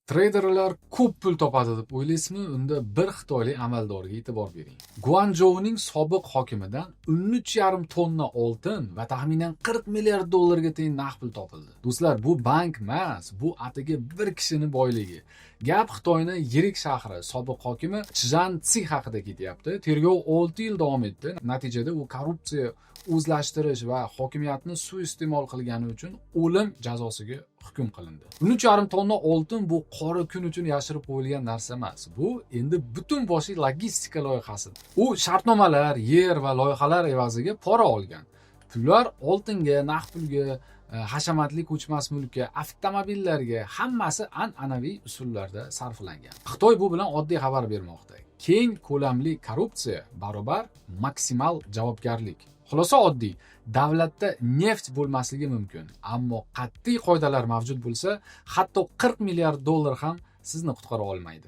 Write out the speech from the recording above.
Treyderlar ko'p pul topadi deb o'ylaysizmi? Unda bir xitoylik amaldorga e'tibor bering. Guanjouning sobiq hokimidan 13,5 tonna oltin va taxminan 40 milliard dollarga teng naqd pul topildi. Do'stlar, bu bank emas, bu atigi bir kishini boyligi. Gap Xitoyni yirik shahri sobiq hokimi Chjan Tsi haqida ketyapti. Tergov 6 yil davom etdi. Natijada u korrupsiya, o'zlashtirish va hokimiyatni suiiste'mol qilgani uchun o'lim jazosiga hukm qilindi. 13,5 tonna oltin bu qora kun uchun yashirib qo'yilgan narsa emas. Bu endi butun boshli logistika loyihasi. U shartnomalar, yer va loyihalar evaziga pora olgan. Pullar oltinga, naqd pulga, hashamatli ko'chmas mulkka, avtomobillarga, hammasi an'anaviy usullarda sarflangan. Xitoy bu bilan oddiy xabar bermoqda: keng ko'lamli korrupsiya barobar maksimal javobgarlik. Xulosa oddiy: davlatda neft bo'lmasligi mumkin, ammo qat'iy qoidalar mavjud bo'lsa, hatto 40 milliard dollar ham sizni qutqara olmaydi.